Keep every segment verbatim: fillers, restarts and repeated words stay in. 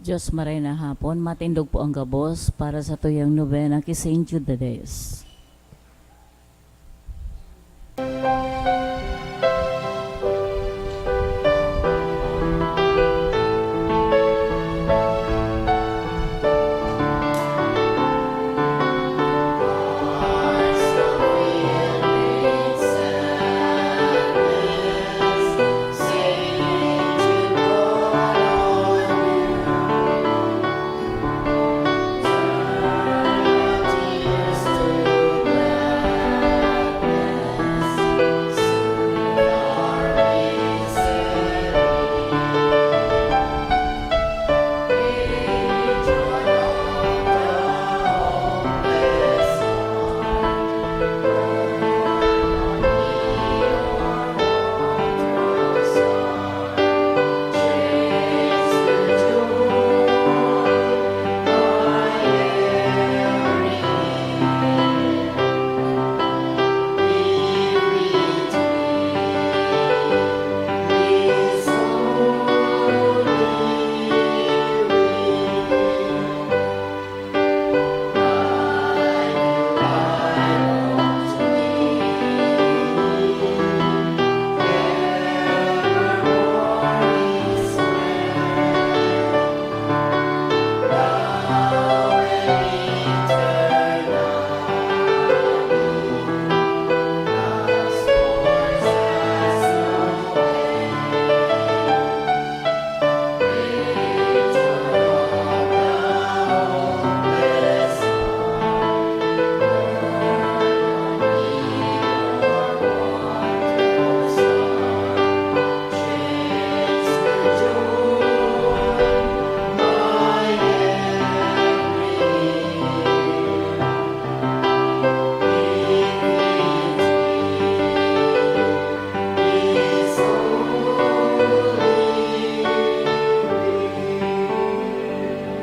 Diyos, maray na hapon, matindog po ang gabos para sa tuyang nobena ki Saint Jude Thaddeus.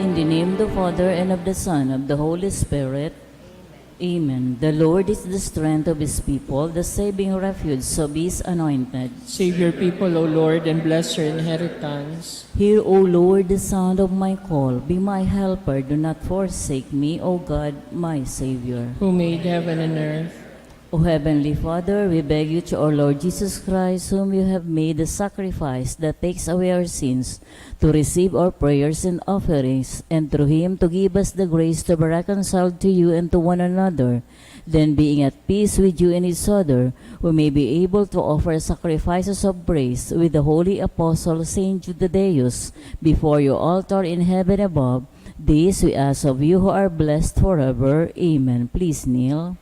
In the name of the Father, and of the Son, of the Holy Spirit. Amen. The Lord is the strength of his people, the saving refuge of his anointed. Save your people, O Lord, and bless your inheritance. Hear, O Lord, the sound of my call. Be my helper. Do not forsake me, O God, my Savior. Who made heaven and earth. O Heavenly Father, we beg you through our Lord Jesus Christ, whom you have made the sacrifice that takes away our sins, to receive our prayers and offerings, and through him to give us the grace to be reconciled to you and to one another. Then, being at peace with you and each other, we may be able to offer sacrifices of praise with the holy apostle Saint Jude Thaddeus before your altar in heaven above. This we ask of you who are blessed forever. Amen. Please kneel.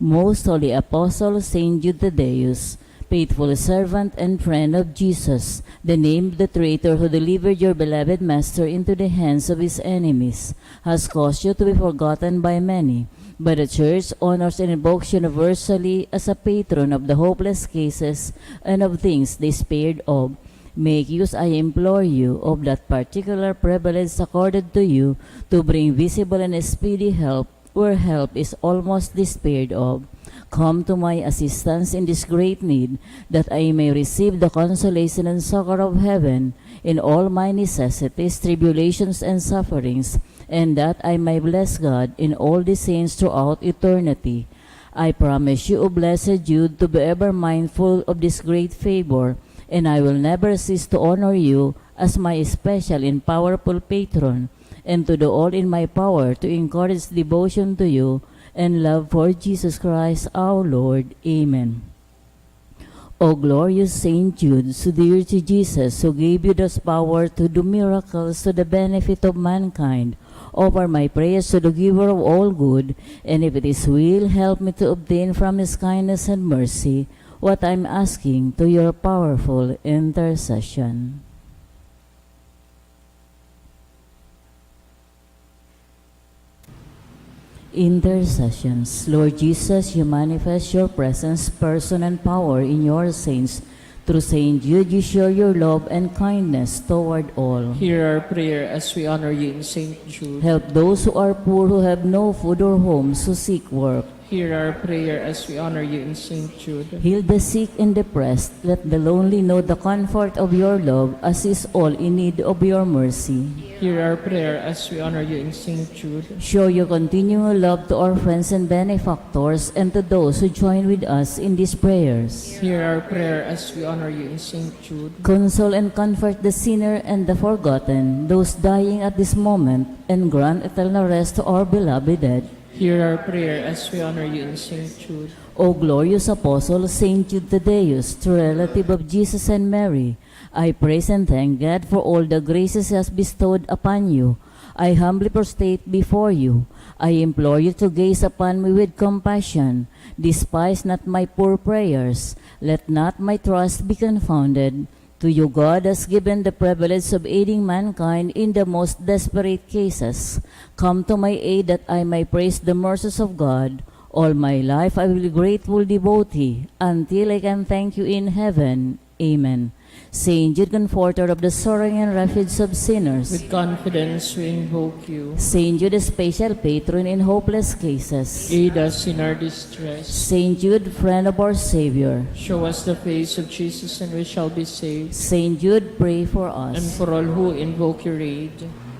Most Holy Apostle Saint Jude Thaddeus, faithful servant and friend of Jesus, the name of the traitor who delivered your beloved Master into the hands of his enemies, has caused you to be forgotten by many. But the Church honors and invokes universally as a patron of the hopeless cases and of things despaired of. Make use, I implore you, of that particular privilege accorded to you to bring visible and speedy help where help is almost despaired of. Come to my assistance in this great need, that I may receive the consolation and succor of heaven in all my necessities, tribulations, and sufferings, and that I may bless God in all the saints throughout eternity. I promise you, O Blessed Jude, to be ever mindful of this great favor, and I will never cease to honor you as my special and powerful patron, and to do all in my power to encourage devotion to you and love for Jesus Christ our Lord. Amen. O glorious Saint Jude, so dear to Jesus, who gave you this power to do miracles to the benefit of mankind, offer my prayers to the Giver of all good, and if it is will, help me to obtain from his kindness and mercy what I am asking to your powerful intercession. Intercessions. Lord Jesus, you manifest your presence, person, and power in your saints. Through Saint Jude, you show your love and kindness toward all. Hear our prayer as we honor you in Saint Jude. Help those who are poor, who have no food or homes, who seek work. Hear our prayer as we honor you in Saint Jude. Heal the sick and depressed. Let the lonely know the comfort of your love, as is all in need of your mercy. Hear our prayer as we honor you in Saint Jude. Show your continual love to our friends and benefactors and to those who join with us in these prayers. Hear our prayer as we honor you in Saint Jude. Console and comfort the sinner and the forgotten, those dying at this moment, and grant eternal rest to our beloved dead. Hear our prayer as we honor you in Saint Jude. O glorious Apostle, Saint Jude Thaddeus, true relative of Jesus and Mary, I praise and thank God for all the graces He has bestowed upon you. I humbly prostrate before you. I implore you to gaze upon me with compassion. Despise not my poor prayers. Let not my trust be confounded. To you God has given the privilege of aiding mankind in the most desperate cases. Come to my aid that I may praise the mercies of God. All my life I will grateful devotee until I can thank you in heaven. Amen. Saint Jude, comforter of the sorrowing and refuge of sinners. With confidence we invoke you. Saint Jude, special patron in hopeless cases. Aid us in our distress. Saint Jude, friend of our Savior. Show us the face of Jesus and we shall be saved. Saint Jude, pray for And us. For all who invoke your aid.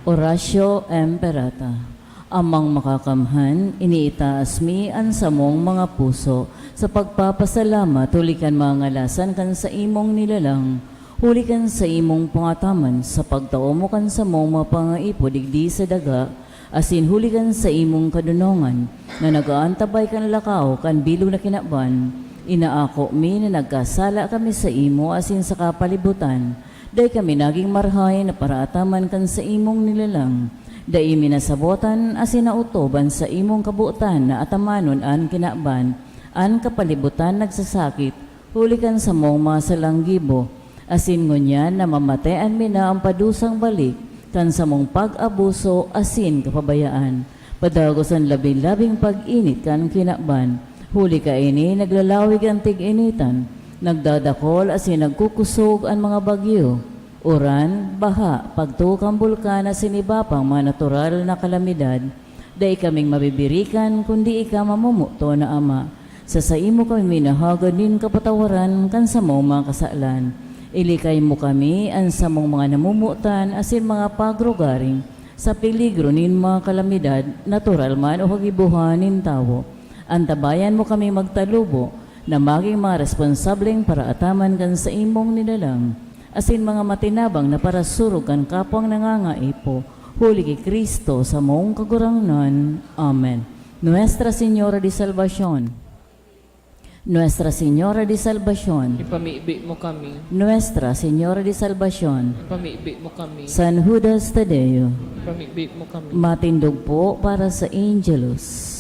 Oratio Imperata. Amang makakamhan, iniitaas mi an samong mga puso sa pagpapasalamat huli kan mga ngalasan kan saimong nilalang, huli kan saimong pangataman sa pagtao mo kan samong mga pangaipo digdi sa daga, asin huli kan saimong kadonongan na nag-aantabay kan lakaw kan bilog na kinaban. Inaako mi na nagkasala kami saimo asin sa kapalibutan. Dai kami nagin marahay na paraataman kan saimong nilalang. Dai mi nasabotan asin naotob an saimong kabotan na atamanon an kinaban. An kapalibutan nagsasakit, huli kan samong mga salang gibo. Asin ngunyan namamatean mi na an padusang balik kan samong pag-abuso asin kapabayaan. Padagos an labing-labing pag-init kan kinaban. Huli kaini, naglalawig an tig-initan, nagdadakol asin nagkukusog an mga bagyo, uran, baha, pagtuo kan bulkan asin iba pang mga natural na kalamidad. Dai kaming mabibirikan kundi ika mamomoton na Ama. Sa saimo kami minahagad nin kapatawaran kan samong mga kasalan. Ilikay mo kami, an samong mga namomotan asin mga pagrugaring, sa peligro nin mga kalamidad, natural man o kagibohan nin tawo. Antabayan mo kami magtalubo na magin mga responsableng paraataman kan saimong nilalang, asin mga matinabang na parasurog kan kapwang nangangaipo, huli ki Cristo, samong Kagurangnan. Amen. Nuestra Señora de Salvacion. Nuestra Señora de Salvacion. Ipamibi mo kami. Nuestra Señora de Salvacion. Ipamibi mo kami. San Judas Tadeo. Ipamibi mo kami. Matindog po para sa Angelus.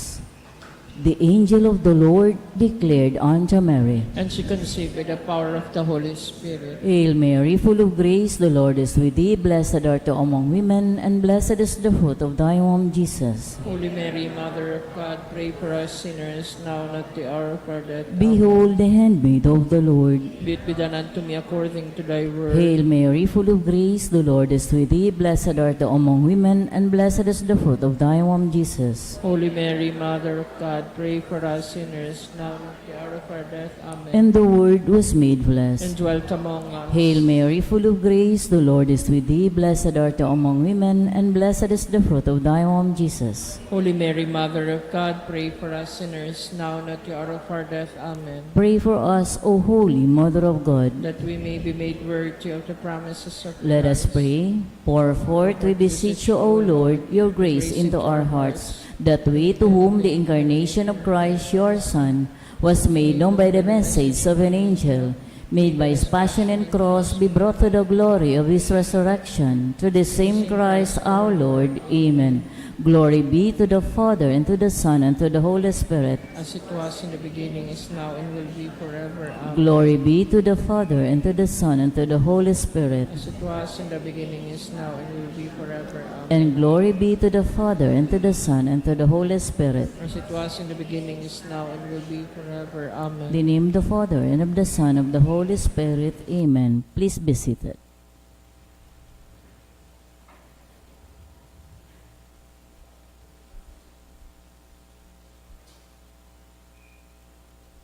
The angel of the Lord declared unto Mary. And she conceived by the power of the Holy Spirit. Hail Mary, full of grace, the Lord is with thee. Blessed art thou among women, and blessed is the fruit of thy womb, Jesus. Holy Mary, Mother of God, pray for us sinners, now and at the hour of our death. Amen. Behold the handmaid of the Lord. Be it be done unto me according to thy word. Hail Mary, full of grace, the Lord is with thee. Blessed art thou among women, and blessed is the fruit of thy womb, Jesus. Holy Mary, Mother of God, pray for us sinners, now and at the hour of our death. Amen. And the Word was made flesh. And dwelt among us. Hail Mary, full of grace, the Lord is with thee. Blessed art thou among women, and blessed is the fruit of thy womb, Jesus. Holy Mary, Mother of God, pray for us sinners, now and at the hour of our death. Amen. Pray for us, O Holy Mother of God. That we may be made worthy of the promises of Let us Christ. Pray. Pour forth, we beseech you, O Lord, your grace into our hearts, that we, to whom the incarnation of Christ, your Son, was made known by the message of an angel, made by his passion and cross, be brought to the glory of his resurrection. Through the same Christ our Lord. Amen. Glory be to the Father, and to the Son, and to the Holy Spirit. As it was in the beginning, is now, and will be forever. Amen. Glory be to the Father, and to the Son, and to the Holy Spirit. As it was in the beginning, is now, and will be forever. Amen. And glory be to the Father, and to the Son, and to the Holy Spirit. As it was in the beginning, is now, and will be forever. Amen. The name of the Father, and of the Son, of the Holy Spirit. Amen. Please be seated.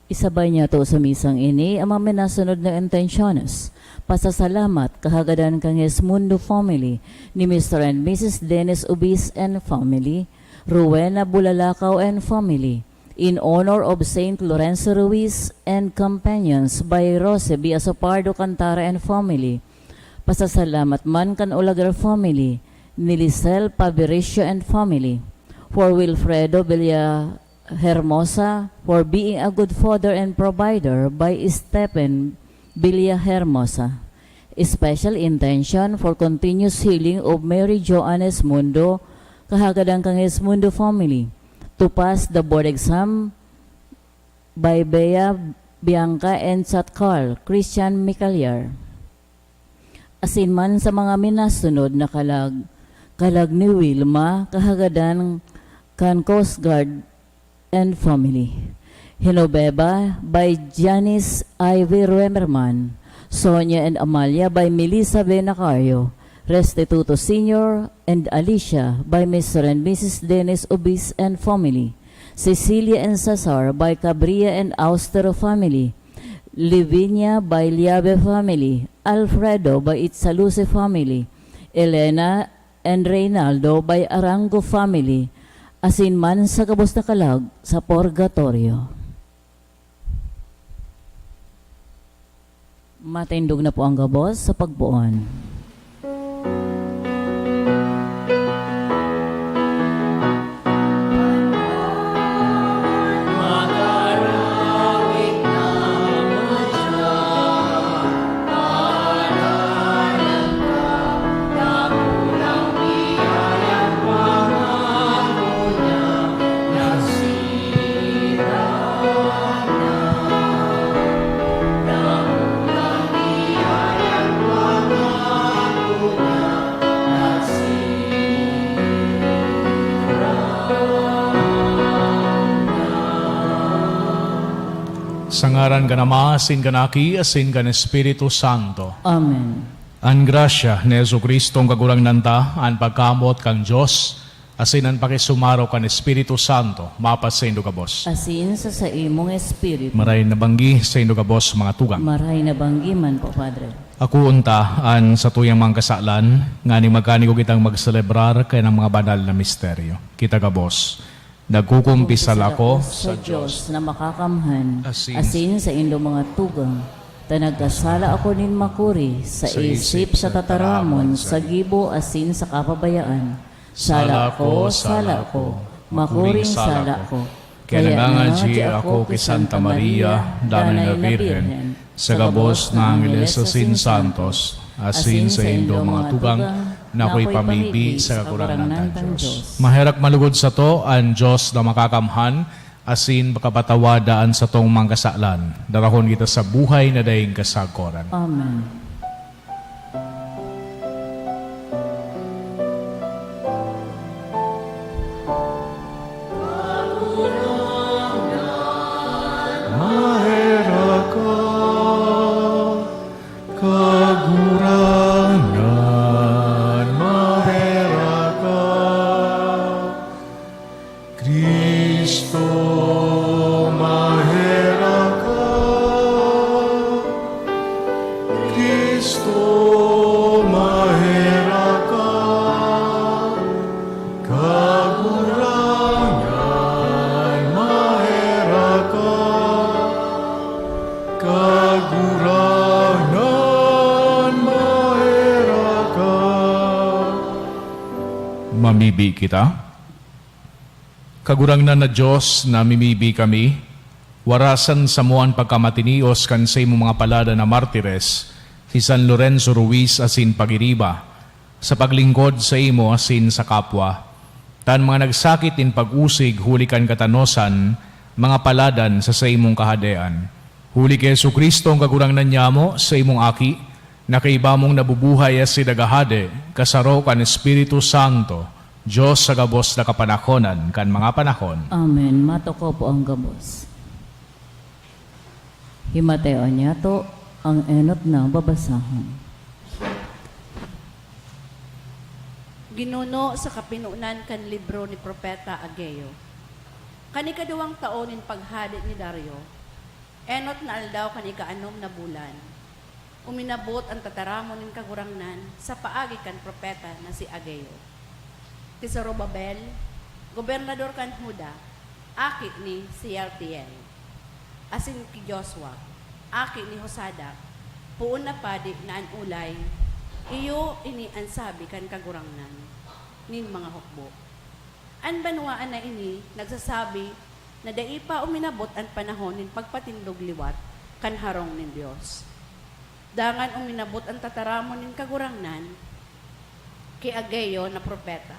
Isabay niyato sa misang ini ang mga minasunod na intensyones: pasasalamat kahagadan kan Gesmundo family, ni Mister and Missus Dennis Ubis and family, Rowena Bulalakaw and family, in honor of Saint Lorenzo Ruiz and companions by Rose B. Asopardo Cantara and family. Pasasalamat man kan Olagar family, ni Lisel Pabiricio and family, for Wilfredo Villa Hermosa for being a good father and provider by Stephen Villa Hermosa. Special intention for continuous healing of Mary Joannes Mundo, kahagadan kan Mundo family, to pass the board exam by Bea Bianca and Sat Carl Christian Micaliar. Asin man sa mga minasunod na kalag, kalag ni Wilma, kahagadan kan Coast Guard and family. Hinobeba by Janice Ivy Remerman, Sonia and Amalia by Melissa Benacario, Restituto Senior and Alicia by Mister and Missus Dennis Obis and family, Cecilia and Cesar by Cabria and Austero family, Livinia by Liabe family, Alfredo by Itzaluce family, Elena and Reynaldo by Arango family, asin man sa gabos na kalag sa purgatorio. Matindog na po ang gabos sa pagpoon. Sa ngaran kan Ama, asin kan Aki, asin kan Espiritu Santo. Amen. An grasya ni Jesu-Cristo, an Kagurangnan ta, an pagkamoot kan Dios, asin an pakisumaro kan Espiritu Santo, mapasaindo gabos. Asin sa saimong espiritu. Maray na banggi saindo gabos, mga tugang. Maray na banggi man po, Padre. Akoon ta an satuyang mga kasalan, nganing magkanigo kitang magselebrar kan mga banal na misteryo. Kita gabos. Nagkukumpisal ako sa Dios na makakamhan, asin, asin saindo mga tugang, ta nagkasala ako nin makuri sa isip, sa tataramon, sa gibo, asin sa kapabayaan. Sala ko, sala ko, makuring sala ko. Kaya nangangadyi ako ki Santa Maria, Danay na Birhen, sa gabos na angheles asin santos, asin saindo mga tugang, na ako'y pamibi sa Kagurangnan tang Dios. Maherak man lugod sato an Dios na makakamhan, asin pakapatawada an satong mga kasalan. Darahon kita sa buhay na daing kasagoran. Amen. Maherak ka, Kagurangnan, maherak ka. Cristo, maherak ka. Cristo, maherak ka. Kagurangnan, maherak ka. Kagurangnan, maherak ka. Mamibi kita. Kagurangnan na Dios, namimibi kami, warasan samo an pagkamatinios kan saimong mga paladan na martires, si San Lorenzo Ruiz asin pag-iriba, sa paglingkod saimo asin sa kapwa, ta an mga nagsakit nin pag-usig huli kan katanosan, mga paladan sa saimong Kahadean. Huli ki Jesu-Cristo, an Kagurangnan nyamo, saimong Aki, na kaiba mong nabubuhay asin naghahade, kasaro kan Espiritu Santo, Dios sa gabos na kapanahonan kan mga panahon. Amen. Matukaw po ang gabos. Himateon niyato ang enot na babasahon. Ginuno sa kapinonan kan libro ni Propeta Ageo. Kan ikaduwang taon nin paghade ni Dario, Enot na aldaw kan ikaanom na bulan, uminabot an tataramon nin Kagurangnan sa paagi kan propeta na si Ageo. Si Zorobabel, gobernador kan Juda, aki ni Sealtiel, asin ki Josua, aki ni Jozadak, poon na padi na an olay, iyo ini an sabi kan Kagurangnan nin mga hukbo. An banwaan na ini nagsasabi na dai pa uminabot an panahon nin pagpatindog liwat kan harong nin Dios. Dangan uminabot an tataramon nin Kagurangnan ki Ageo na propeta,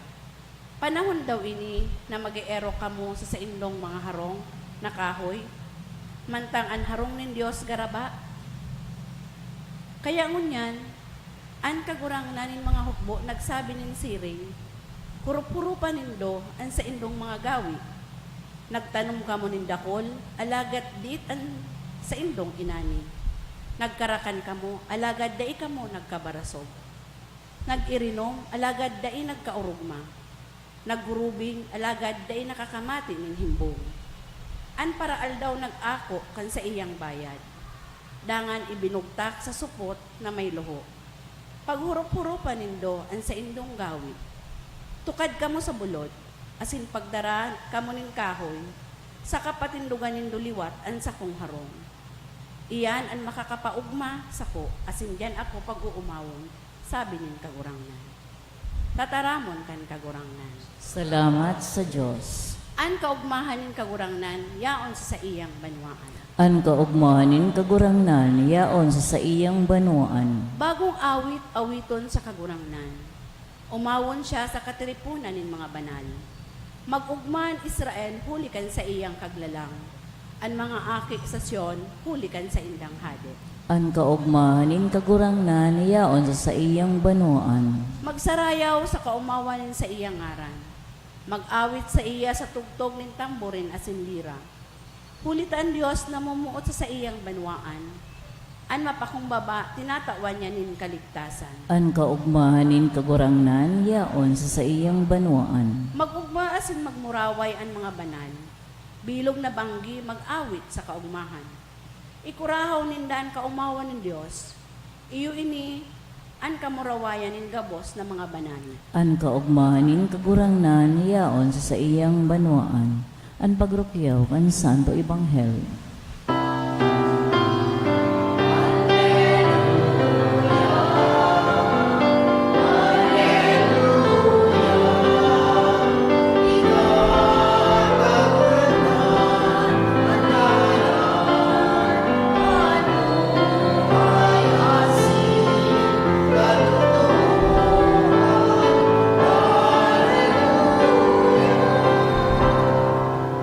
"Panahon daw ini na mag-eerok kamo sa saindong mga harong na kahoy, mantang an harong nin Dios garaba?" Kaya ngunyan, an Kagurangnan nin mga hukbo nagsabi nin siring, "Hurup-hurupa nindo an saindong mga gawi. Nagtanom kamo nin dakul, alagad diit an saindong inani. Nagkarakan kamo, alagad dai kamo nagkabarasog. Nag-irinom, alagad dai nagkaorogma. Naggurubing, alagad dai nakakamati nin himbong. An paraaldaw nag-ako kan saiyang bayad, dangan ibinugtak sa supot na may luho. Paghurup-hurupa nindo an saindong gawi. Tukad kamo sa bulod, asin pagdara kamo nin kahoy, saka patindogan nindo liwat an sakong harong. Iyan an makakapaogma sako, asin diyan ako pag-oomawon," sabi nin Kagurangnan. Tataramon kan Kagurangnan. Salamat sa Dios. An kaogmahan nin Kagurangnan yaon sa saiyang banwaan. An kaogmahan nin Kagurangnan yaon sa saiyang banwaan. Bagong awit, awiton sa Kagurangnan. Omawon siya sa katiriponan nin mga banal. Mag-ogma an Israel huli kan saiyang kaglalang, an mga aki sa Sion huli kan saindang hade. An kaogmahan nin Kagurangnan yaon sa saiyang banwaan. Magsarayaw sa kaomawan nin saiyang ngaran. Mag-awit saiya sa tugtog nin tamborin asin lira. Huli ta an Dios namumuot sa saiyang banwaan. An mapakumbaba, tinatawan niya nin kaligtasan. An kaogmahan nin Kagurangnan yaon sa saiyang banwaan. Mag-ogma asin magmuraway an mga banal. Bilog na banggi mag-awit sa kaogmahan. Ikurahaw ninda an kaomawan nin Dios. Iyo ini an kamurawayan nin gabos na mga banal. An kaogmahan nin Kagurangnan yaon sa saiyang banwaan. An pagrukyaw kan Santo Ebanghelyo.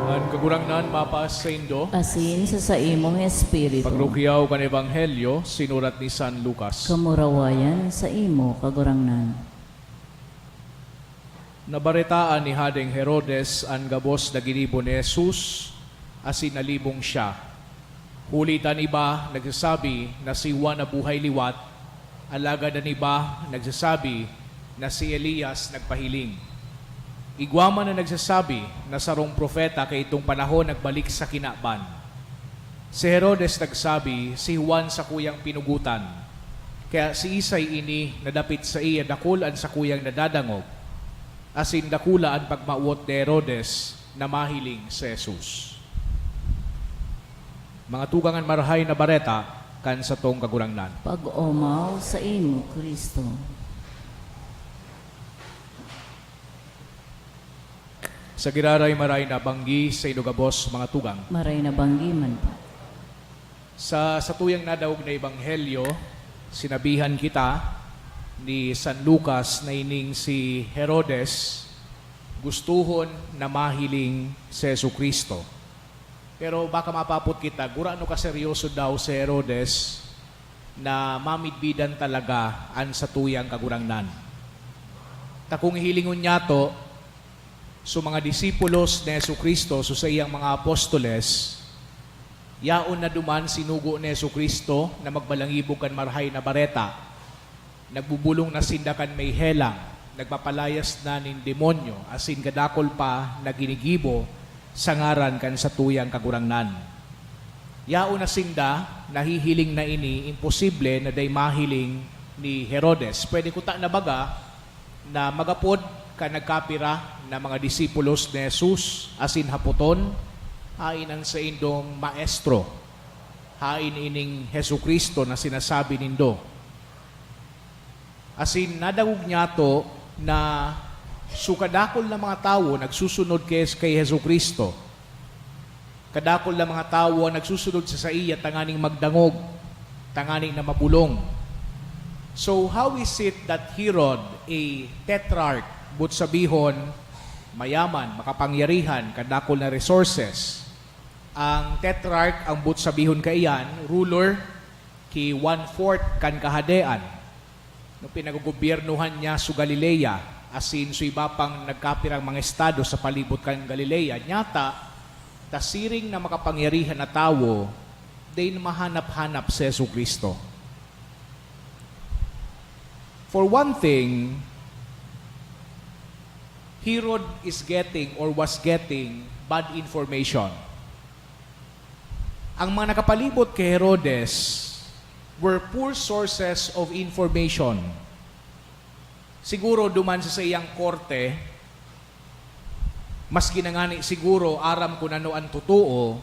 An Kagurangnan mapaas saindo. Asin sa saimong espiritu. Pagrukyaw kan Ebanghelyo sinurat ni San Lucas. Kamurawayan sa imo, Kagurangnan. Nabaretaan ni Hadeng Herodes an gabos na ginibo ni Jesus, asin nalibong siya. Huli ta an iba nagsasabi na si Juan nabuhay liwat, alagad an iba nagsasabi na si Elias nagpahiling. Igwa man na nagsasabi na sarong propeta kaidtong panahon nagbalik sa kinaban. Si Herodes nagsabi, "Si Juan sakuyang pinugotan, kaya siisay ini na dapit saiya dakul an sakuyang nadadangog?" Asin dakula an pagmawot ni Herodes na mahiling si Jesus. Mga tugang, an Marahay na Bareta kan satong Kagurangnan. Pag-omaw saimo, Cristo. Sa giraray maray na banggi saindo gabos, mga tugang. Maray na banggi man po. Sa satuyang nadaog na ebanghelyo, sinabihan kita ni San Lucas na ining si Herodes gustuhon na mahiling si Jesu-Cristo. Pero baka mapapot kita, gurano kaseryoso daw si Herodes na mamidbidan talaga an satuyang Kagurangnan? Ta kung hilingon nyato, so mga disipulos ni Jesu-Cristo, so saiyang mga apostoles, yaon na duman sinugo ni Jesu-Cristo na magbalangibog kan Marahay na Bareta. Nagbubolong na sinda kan may helang, nagpapalayas na nin demonyo, asin kadakul pa na ginigibo sa ngaran kan satuyang Kagurangnan. Yaon na sinda, nahihiling na ini, imposible na dai mahiling ni Herodes. Pwede kuta na baga na magapod kan nagkapira na mga disipulos ni Jesus asin hapoton, "Haen an saindong maestro? Haen ining Jesu-Cristo na sinasabi nindo?" Asin nadangog niyato na so kadakul na mga tawo nagsusunod kay, kay Jesu-Cristo. Kadakul na mga tawo an nagsusunod sa saiya tanganing magdangog, tanganing na mabolong. So, how is it that Herod, a tetrarch, boot sabihon, mayaman, makapangyarihan, kadakul na resources, ang tetrarch, ang boot sabihon kaiyan, ruler, ki one-fourth kan kahadean. No, pinagogobyernohan niya so Galilea, asin so iba pang nagkapirang mga estado sa palibot kan Galilea. Nyata, ta siring na makapangyarihan na tawo, dai mahanap-hanap si Jesu-Cristo. For one thing, Herod is getting or was getting bad information. Ang mga nakapalibot ki Herodes were poor sources of information. Siguro duman sa saiyang korte, maski na ngani siguro aram kun ano an totoo,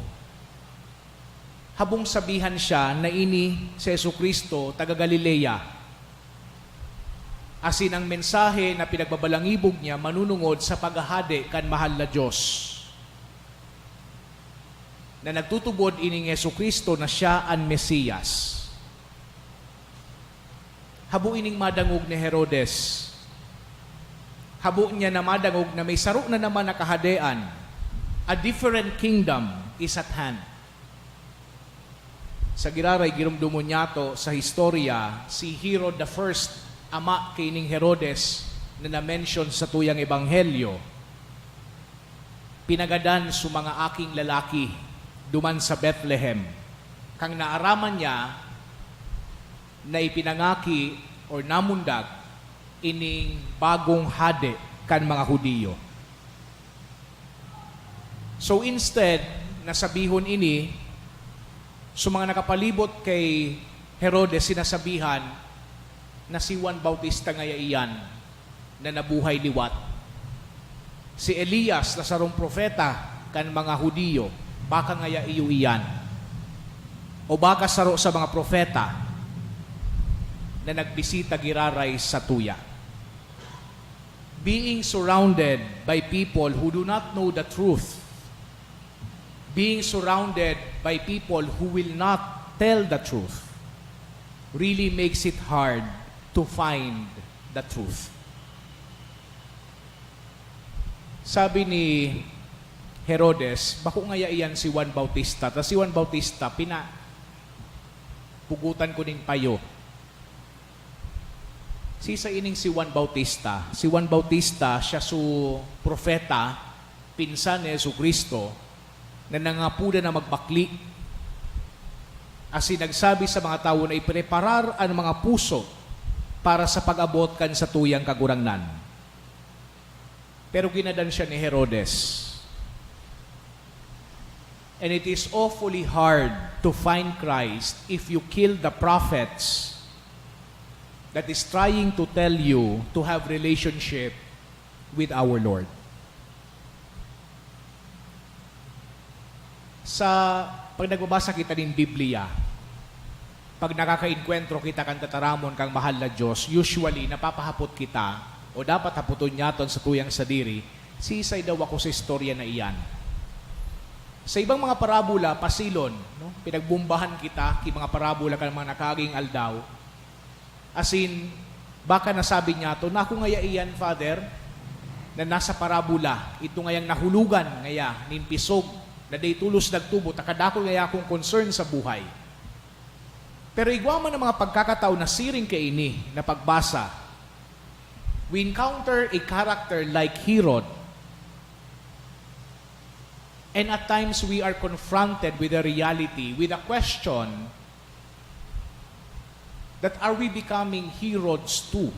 habong sabihan siya na ini si Jesu-Cristo, taga Galilea, asin ang mensahe na pinagbabalangibog niya manunungod sa paghahade kan mahal na Dios, na nagtutubod ining Jesu-Cristo na siya an Mesiyas. Habo ining madangog ni Herodes. Habo niya na madangog na may saro na naman na kahadean. A different kingdom is at hand. Sa giraray, giromdomon niyato sa historia, si Herod the First, ama ki ning Herodes na na-mention sa tuyang ebanghelyo, pinagadan so mga aking lalaki duman sa Bethlehem, kan naaraman niya na ipinangaki or namundag ining bagong hade kan mga Judio. So, instead na sabihon ini, so mga nakapalibot ki Herodes sinasabihan na si Juan Bautista ngaya iyan na nabuhay liwat. Si Elias na sarong propeta kan mga Judio, baka ngaya iyo iyan. O baka saro sa mga propeta na nagbisita giraray satuya. Being surrounded by people who do not know the truth, being surrounded by people who will not tell the truth, really makes it hard to find the truth. Sabi ni Herodes, "Bako ngaya iyan si Juan Bautista." Ta si Juan Bautista, pina-, pugutan ko nin payo. Sisay ining si Juan Bautista? Si Juan Bautista, siya su propeta, pinsan ni Jesu-Cristo, na nangapodan na magbakli. Asin nagsabi sa mga tawo na ipreparar an mga puso para sa pag-abot kan satuyang Kagurangnan. Pero ginadan siya ni Herodes. And it is awfully hard to find Christ if you kill the prophets that is trying to tell you to have relationship with our Lord. Sa pag nagbabasa kita nin Biblia, pag nakakaengkwentro kita kan tataramon kan mahal na Dios, usually napapahapot kita, o dapat hapoton niyaton sa tuyang sadiri, "Siisay daw ako sa istorya na iyan?" Sa ibang mga parabola, pasilon, no? Pinagbombahan kita ki mga parabola kan mga nakaaging aldaw. Asin, baka nasabi niyato, "Nako ngaya iyan, Father, na nasa parabola, ito ngayang nahulogan ngaya nin pisog na dai tolos nagtubo, ta kadakul ngaya akong concern sa buhay." Pero igwa man ang mga pagkakataon na siring kaini na pagbasa, we encounter a character like Herod, and at times we are confronted with a reality, with a question that, are we becoming Herods too?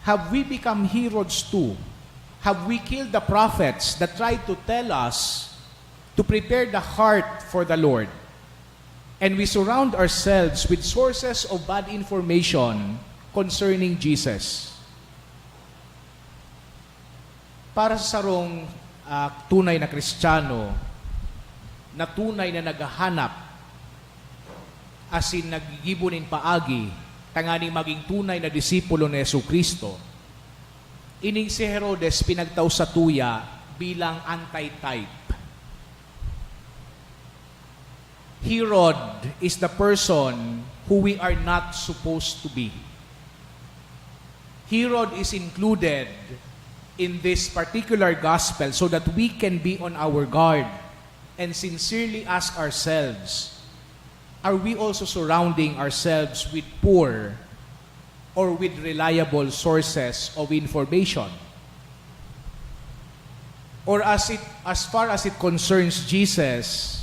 Have we become Herods too? Have we killed the prophets that tried to tell us to prepare the heart for the Lord. And we surround ourselves with sources of bad information concerning Jesus. Para sa sarong, ah, tunay na Kristiyano, na tunay na naghahanap asin naggigibo nin paagi tanganing magin tunay na disipulo ni Jesu-Cristo, ining si Herodes pinagtao satuya bilang antitype. Herod is the person who we are not supposed to be. Herod is included in this particular gospel so that we can be on our guard and sincerely ask ourselves, are we also surrounding ourselves with poor or with reliable sources of information? Or as it, as far as it concerns Jesus,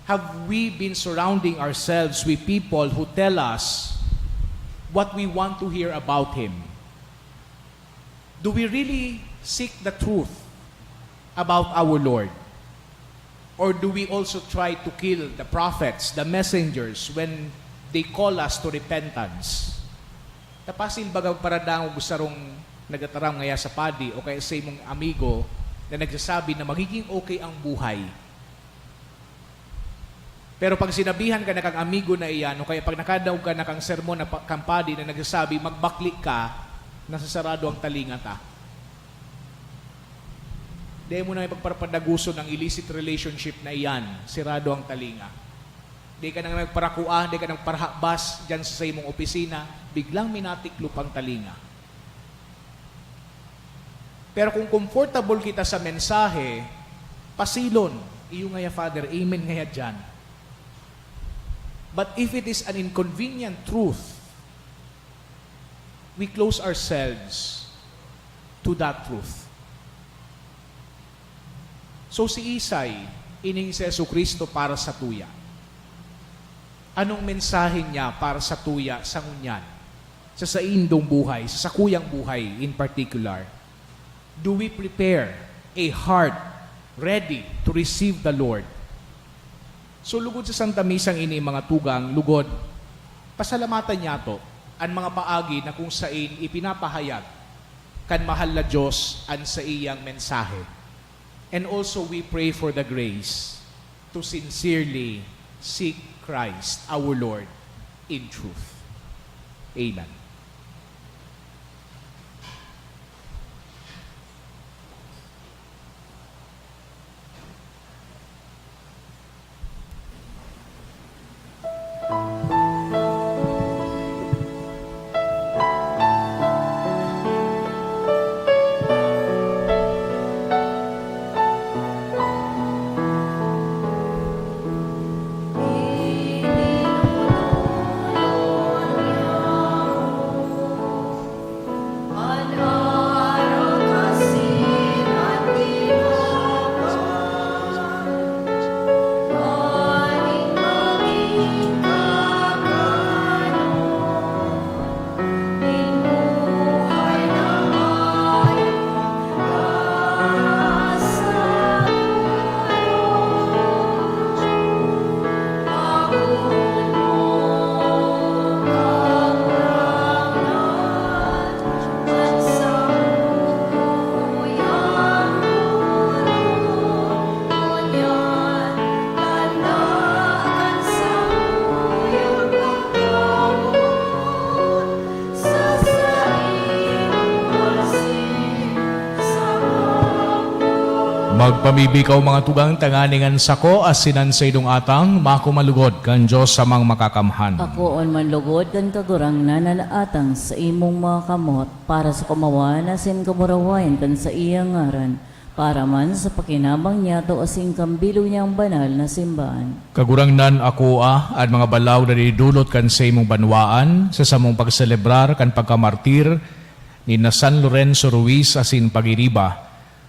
have we been surrounding ourselves with people who tell us what we want to hear about him? Do we really seek the truth about our Lord? Or do we also try to kill the prophets, the messengers, when they call us to repentance? Tapasil baga paradangog sarong nagtataram ngaya sa padi o kaya sa imong amigo na nagsasabi na magiging okay ang buhay. Pero pag sinabihan ka na kang amigo na iyan, o kaya pag nakadaog ka na kang sermon na pa-, kang padi na nagsasabi, "Magbakle ka," nasasarado ang talinga ta. Di mo na ipagparapadaguson ang illicit relationship na iyan, sirado ang talinga. Di ka na magparakua, di ka na magparahabas dyan sa imong opisina, biglang minatiklop ang talinga. Pero kung comfortable kita sa mensahe, pasilon, "Iyo ngaya, Father, amen ngaya dyan." But if it is an inconvenient truth, we close ourselves to that truth. So, si Isay, ining si Jesu-Cristo para satuya. Anong mensahe niya para satuya sa ngunyan? Sa saindong buhay, sa sakuyang buhay in particular. Do we prepare a heart ready to receive the Lord? So, lugod sa Santa Misang ini, mga tugang, lugod, pasalamatan niyato an mga paagi na kung sain ipinapahayag kan mahal na Diyos an saiyang mensahe. And also, we pray for the grace to sincerely seek Christ our Lord in truth. Amen. Magpamibi kaw, mga tugang, tanganing an sako asin an saindong atang makumalugod kan Dios Amang Makakamhan. Akoon man lugod kan Kagurangnan an atang sa imong mga kamot, para sa kamawan asin kamurawayan kan saiyang ngaran, para man sa pakinabang niyato asin kan bilog niyang banal na simbahan. Kagurangnan, akoa an mga balaog na dinidulot kan saimong banwaan sa samong pagselebrar kan pagkamartir ni na San Lorenzo Ruiz asin pag-iriba.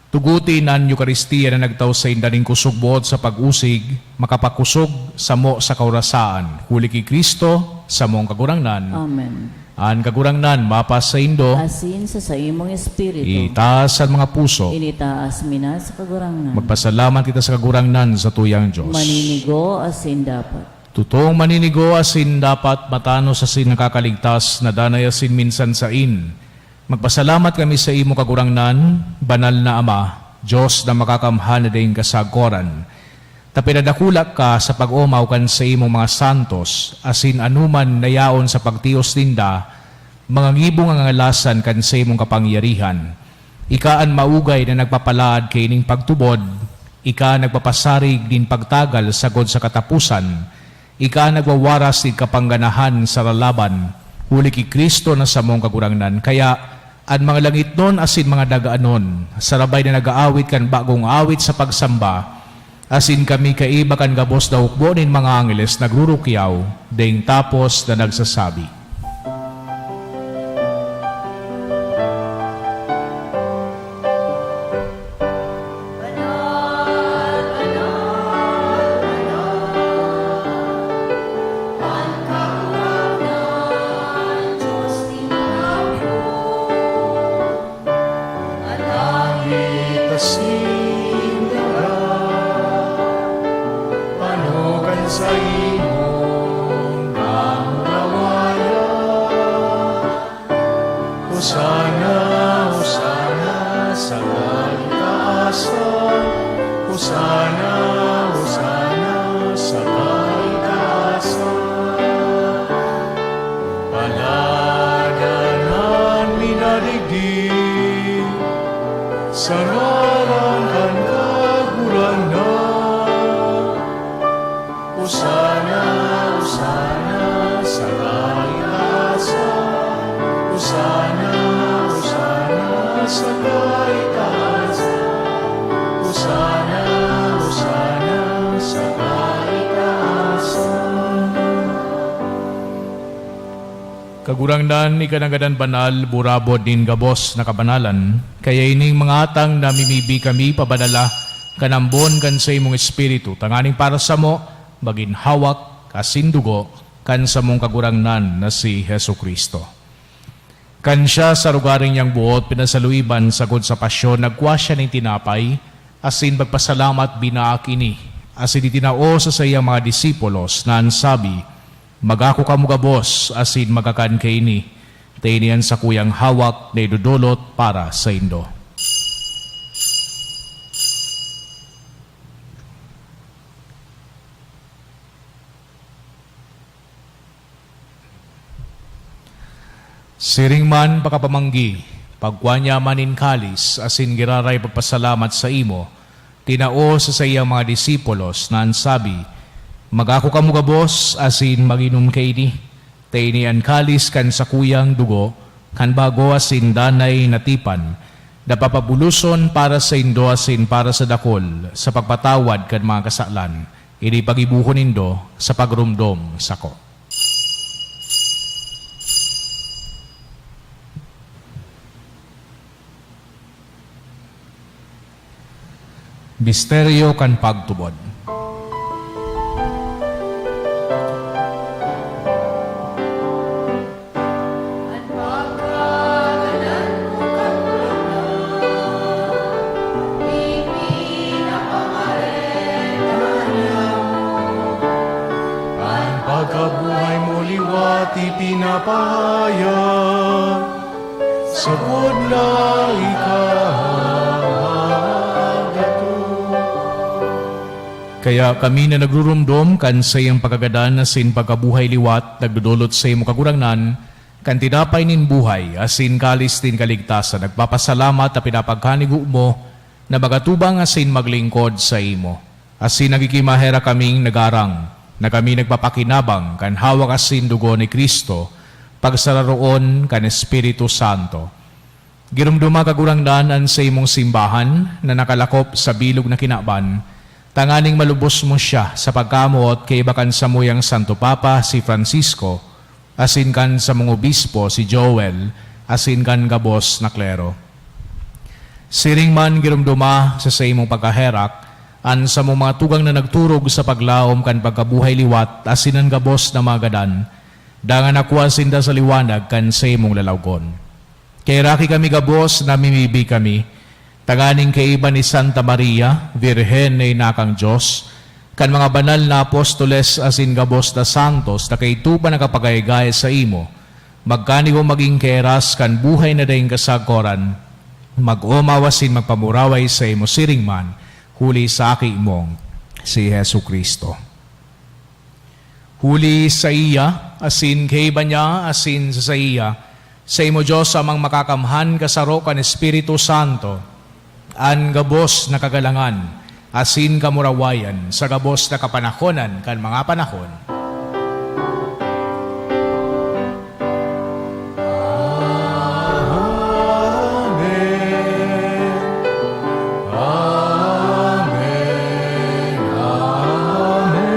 Tuguti na an Eukaristia na nagtao sainda nin kusog-boot sa pag-usig, makapakosog samo sa kaorasaan, huli ki Cristo, samong Kagurangnan. Amen. An Kagurangnan mapasaindo. Asin sa saimong espiritu. Itaas an mga puso. Initaas mi na sa Kagurangnan. Magpasalamat kita sa Kagurangnan sa tuyang Dios. Maninigo asin dapat. Totoong maninigo asin dapat, matanos asin nakakaligtas, na danay asin minsan sain. Magpasalamat kami sa imo, Kagurangnan, banal na Ama, Dios na makakamhan na daing kasagoran. Ta pinadakula ka sa pag-omaw kan saimong mga santos, asin anoman na yaon sa pagtios ninda, mga ngibong ngangalasan kan saimong kapangyarihan. Ika an maugay na nagpapalaad kaining pagtubod, ika nagpapasarig nin pagtagal sagkod sa kataposan, ika nagwawaras nin kapangganahan sa lalaban, huli ki Cristo na samong Kagurangnan. Kaya, an mga langitnon asin mga daganon, sarabay na nag-aawit kan bagong awit sa pagsamba, asin kami kaiba kan gabos na hukbo nin mga angeles nagrurukyaw, daing tapos na nagsasabi, Langit asin daga, pano kan saimong kamurawayan. Hosana, Hosana sa kaitaasan. Hosana, Hosana sa kaitaasan. Paladan an minadigdi sa ngaran kan Kagurangnan. Hosana, Hosana sa kaitaasan. Hosana, Hosana sa kaitaasan. Hosana, Hosana sa kaitaasan. Kagurangnan, ika nangadan banal, burabod nin gabos na kabanalan. Kaya ining mga atang namimibi kami pabanala kan ambon kan saimong Espiritu, tanganing para samo magin hawak asin dugo kan samong Kagurangnan na si Jesu-Cristo. Kan siya sa lugaring niyang buot pinasaluiban sagkod sa pasyon, nagkua siya nin tinapay, asin pagpasalamat, binaak ini, asin itinao sa saiyang mga disipulos, na an sabi, "Magako kamo gabos asin magkakan kaini, ta ini an sakuyang hawak na idodolot para saindo." Siring man pakapamanggi, pagkua niya man nin kalis asin giraray pagpasalamat saimo, tinao sa saiyang mga disipulos na an sabi, "Magako kamo gabos asin mag-inom kaini, ta ini an kalis kan sakuyang dugo kan bago asin danay na tipan, na papabuloson para saindo asin para sa dakul sa pagpatawad kan mga kasalan. Ini paggibohon nindo sa pagromdom sako." Misteryo kan pagtubod. An pagkagadan mo kan Kagurangnan, ipinapangareta niya mo. An pagkabuhay mo liwat ipinapahayag, sagkod na ika an magdatong. Kaya kami na nagruromdom kan saiyang pagkagadan asin pagkabuhay liwat, nagdodolot saimo, Kagurangnan, kan tinapay nin buhay asin kalis nin kaligtasan, nagpapasalamat ta pinapagkanigo mo na magatubang asin maglingkod saimo. Asin nagkikimaherak kaming nagarang na kami nagpapakinabang kan hawak asin dugo ni Cristo, pagsararoon kan Espiritu Santo. Giromdoma, Kagurangnan, an saimong simbahan na nakalakop sa bilog na kinaban, tanganing malubos mo siya sa pagkamoot kaiba kan samuyang Santo Papa, si Francisco, asin kan samong obispo, si Joel, asin kan gabos na klero. Siring man, giromdoma sa saimong pagkaherak an samong mga tugang na nagturog sa paglaom kan pagkabuhay liwat asin an gabos na mga gadan, Dangan nakua sinda sa liwanag kan saimong lalawgon. Kaheraki kami gabos, namimibi kami, tanganing kaiba ni Santa Maria, Birhen na ina kan Dios, kan mga banal na apostoles asin gabos na santos na kaidto pa nakapagayagaya saimo, magkanigo magin kaheras kan buhay na daing kasagkoran, mag-omaw asin magpamuraway saimo siring man, huli sa Aki mong si Jesu-Cristo. Huli saiya, asin kaiba niya, asin sa saiya, saimo Dios Amang Makakamhan, kasaro kan Espiritu Santo, an gabos na kagalangan asin kamurawayan sa gabos na kapanahonan kan mga panahon. Amen. Amen. Amen.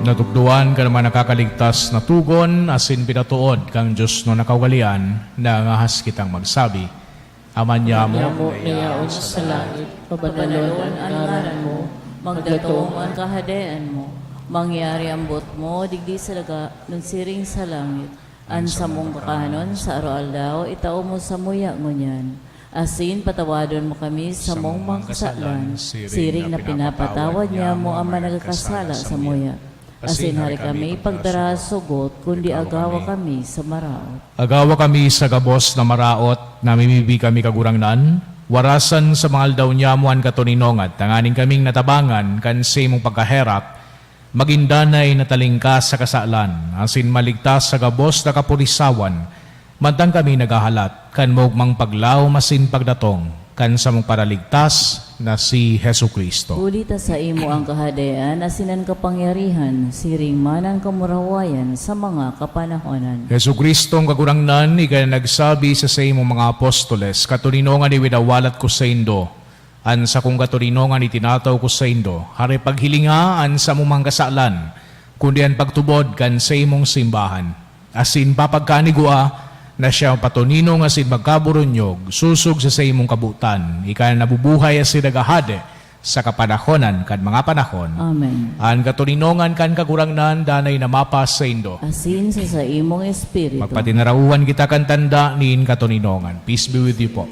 Natukdoan kan mga nakakaligtas na togon asin pinatood kan Dios na nakaugalean, nangangahas kitang magsabi, Ama niamo, Ama niamo na yaon sa langit, pabanalon an ngaran mo, magdatong an kahadean mo, mangyari an boot mo digdi sa daga, nagsiring sa langit. An samong kakanon sa aroaldaw, itao mo samuya ngunyan. Asin patawadon mo kami sa samong mga kasalan, siring na pinapatawad niamo an mga nagkasala samuya. Asin hari kami pagdara sa sugot, kundi agawa kami sa maraot. Agawa kami sa gabos na maraot, namimibi kami, Kagurangnan, warasan sa mga aldaw niamo an katoninongan, tanganing kaming natabangan kan saimong pagkaherak, magin danay na talingkas sa kasalan, asin maligtas sa gabos na kapurisawan, mantang kami naghahalat kan maogmang paglaom asin pagdatong kan samong Paraligtas na si Jesu-Cristo. Huli ta saimo an kahadean asin an kapangyarihan, siring man an kamurawayan sa mga kapanahonan. Jesu-Cristong Kagurangnan, ika na nagsabi sa saimong mga apostoles, "Katoninongan iwinawalat ko saindo, an sakong katoninongan itinataw ko saindo, hare paghilinga an samong mga kasalan, kundi an pagtubod kan saimong simbahan. Asin papagkanigua na siya patoninong asin magkaburunyog, sosog sa saimong kabotan, ika na nabubuhay asin naghahade sa kapanahonan kan mga panahon." Amen. An katoninongan kan Kagurangnan danay na mapasaindo. Asin sa saimong espiritu. Magpatinarahuhan kita kan tanda nin katoninongan. Peace be with you po.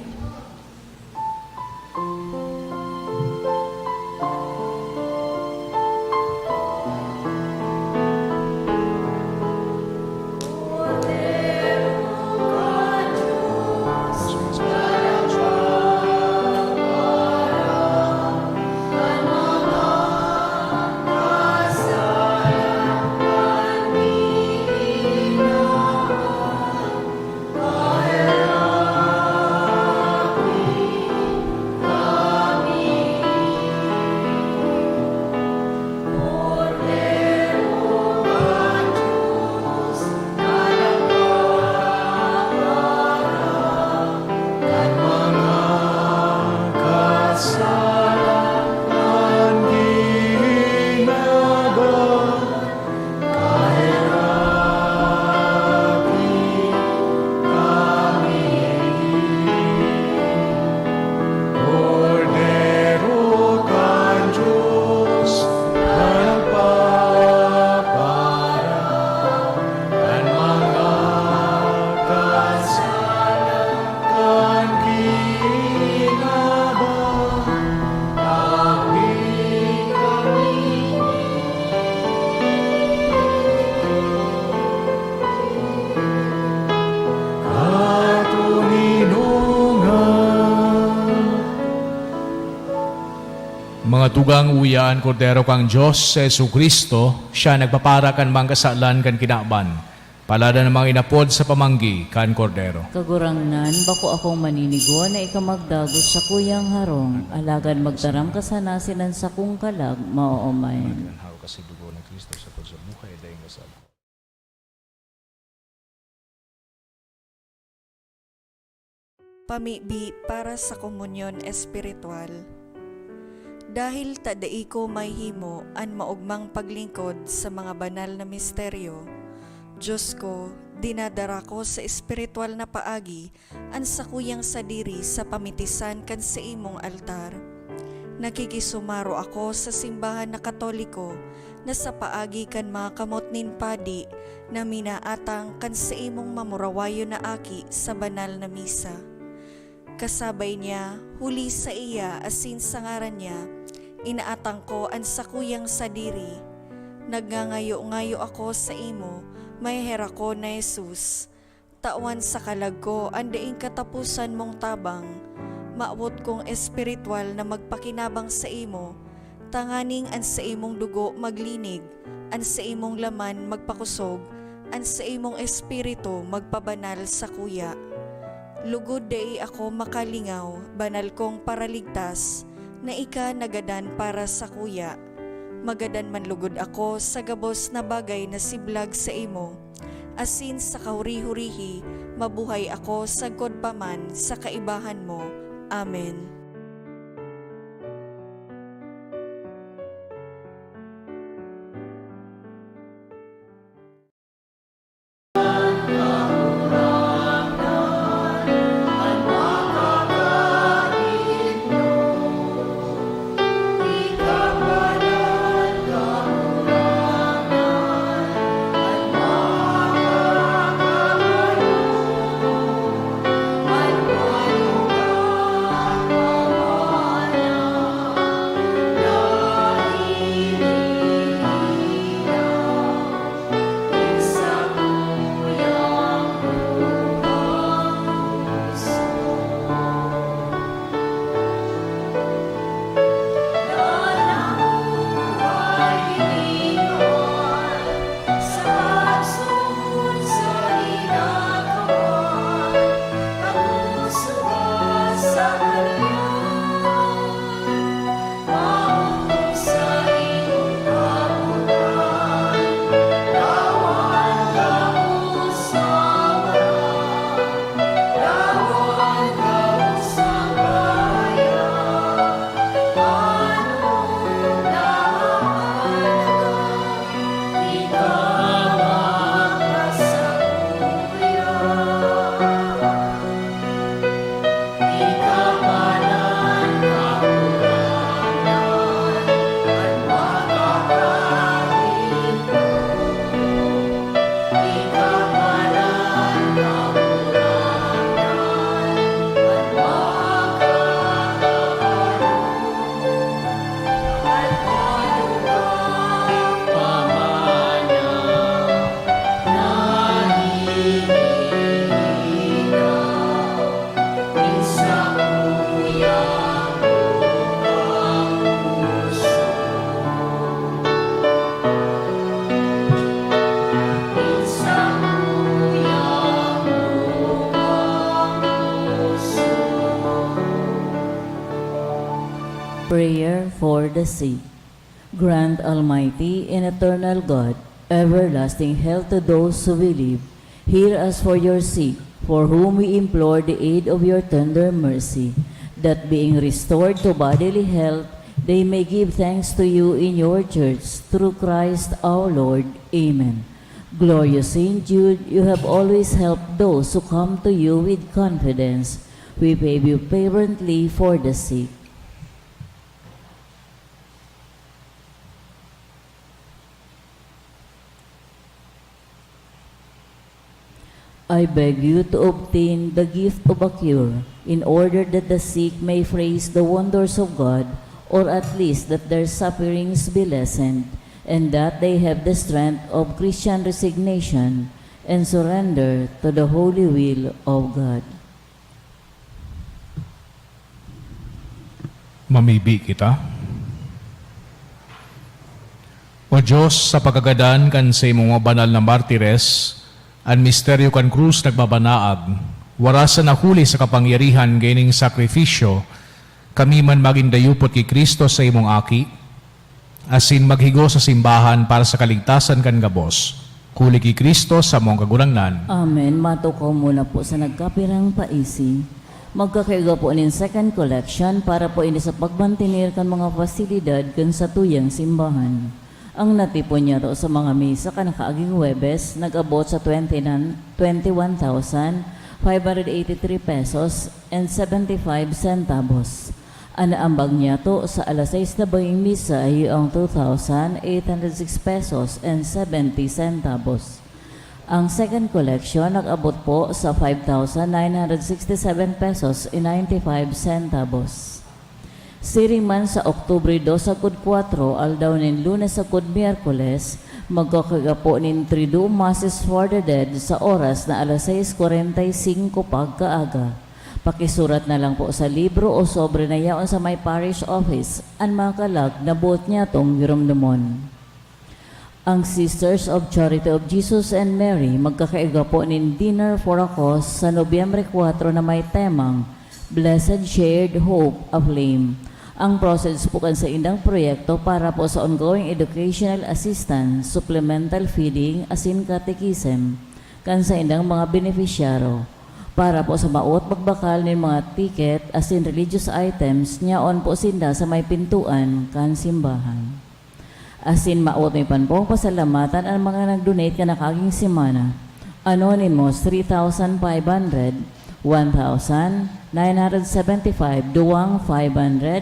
Mga tugang, uya an Kordero kan Dios, si Jesu-Cristo, siya nagpapara kan mga kasalan kan kinaban. Palad an mga inapod sa pamanggi kan Kordero. Kagurangnan, bako akong maninigo na ika magdagos sa kuyang harong, alagad magtaram ka sana asin an sakong kalag maoomay. An harong kasi dugo ni Cristo sa pagsabuhay daing kasal. Pamibi para sa komunyon espiritual. Dahil ta dai ko mahimo an maogmang paglingkod sa mga banal na misteryo, Diyos ko, dinadara ko sa espiritual na paagi an sakuyang sadiri sa pamitisan kan saimong altar. Nakikisumaro ako sa simbahan na Katoliko na sa paagi kan mga kamot nin padi na minaatang kan saimong mamurawayon na aki sa banal na misa. Kasabay niya, huli sa iya asin sa ngaran niya, inaatang ko an sakuyang sadiri. Nagngangayo-ngayo ako saimo, maheherak ko na Jesus. Tawan sa kalag ko an daing kataposan mong tabang. Mawot kong espiritual na magpakinabang saimo, tanganing an saimong dugo maglinig, an saimong laman magpakosog, an saimong espiritu magpabanal sakuya. Lugod dai ako makalingaw, banal kong Paraligtas, na ika nagadan para sakuya. Magadan man lugod ako sa gabos na bagay na siblag saimo, asin sa kahuri-hurihi mabuhay ako sagkod pa man sa kaibahan mo. Amen. Prayer for the sick. Grant, Almighty and eternal God, everlasting health to those who believe. Hear us for your sick, for whom we implore the aid of your tender mercy, that being restored to bodily health, they may give thanks to you in your church, through Christ our Lord. Amen. Glorious Saint Jude, you have always helped those who come to you with confidence. We pray you fervently for the sick. I beg you to obtain the gift of a cure, in order that the sick may praise the wonders of God, or at least that their sufferings be lessened, and that they have the strength of Christian resignation and surrender to the holy will of God. Mamibi kita. O Diyos, sa pagkagadan kan saimong mga banal na martires, an misteryo kan krus nagbabanaag, warasan na huli sa kapangyarihan kaining sakrifisyo, kami man magin dayupot ki Cristo, saimong Aki, asin maghigo sa simbahan para sa kaligtasan kan gabos. Huli ki Cristo, samong Kagurangnan. Amen. Matukaw muna po sa nagkapirang paisi. Magkakaigwa po nin second collection para po ini sa pagmantener kan mga pasilidad kan satuyang simbahan. Ang natipon niyato sa mga misa kan kaaging Huwebes nag-abot sa twenty-nine, twenty-one thousand five hundred eighty-three pesos and seventy-five centavos. An naambag niyato sa alas sais na bayong misa iyo ang two thousand eight hundred six pesos and seventy centavos. Ang second collection nag-abot po sa five thousand nine hundred sixty-seven pesos and ninety-five centavos. Siring man sa Oktubre dos sagkod kwatro, aldaw nin Lunes sagkod Miyerkules, magkakaga po nin Triduum Masses for the Dead sa oras na alas sais kwarenta y singko pagkaaga. Pakisurat na lang po sa libro o sobre na yaon sa may parish office an mga kalag na boot niyatong giromdomon. Ang Sisters of Charity of Jesus and Mary magkakaiga po nin Dinner for a Cause sa Nobyembre kwatro na may temang Blessed Shared Hope, a Flame. Ang proceeds po kan saindang proyekto para po sa ongoing educational assistance, supplemental feeding, asin catechism kan saindang mga benepisyaryo. Para po sa maot magbakal nin mga ticket asin religious items, nyaon po sinda sa may pintuan kan simbahan. Asin maot mi pan pong pasalamatan an mga nag-donate kan nakaaging semana. Anonymous, three thousand five hundred, one thousand nine hundred seventy-five, Duwang, five hundred,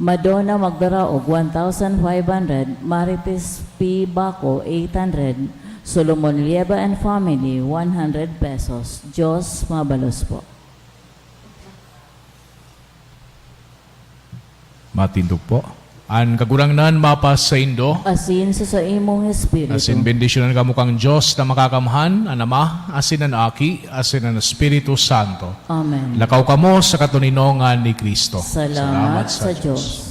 Madonna Magdaraog, one thousand five hundred, Marites P. Baco, eight hundred, Solomon Lieba and family, one hundred pesos. Diyos mabalos po. Matindog po. An Kagurangnan mapasaindo. Asin sa saimong espiritu. Asin bendisyonan kamo kan Dios na Makakamhan, an Ama, asin an Aki, asin an Espiritu Santo. Amen. Lakaw kamo sa katoninongan ni Cristo. Salamat sa Dios.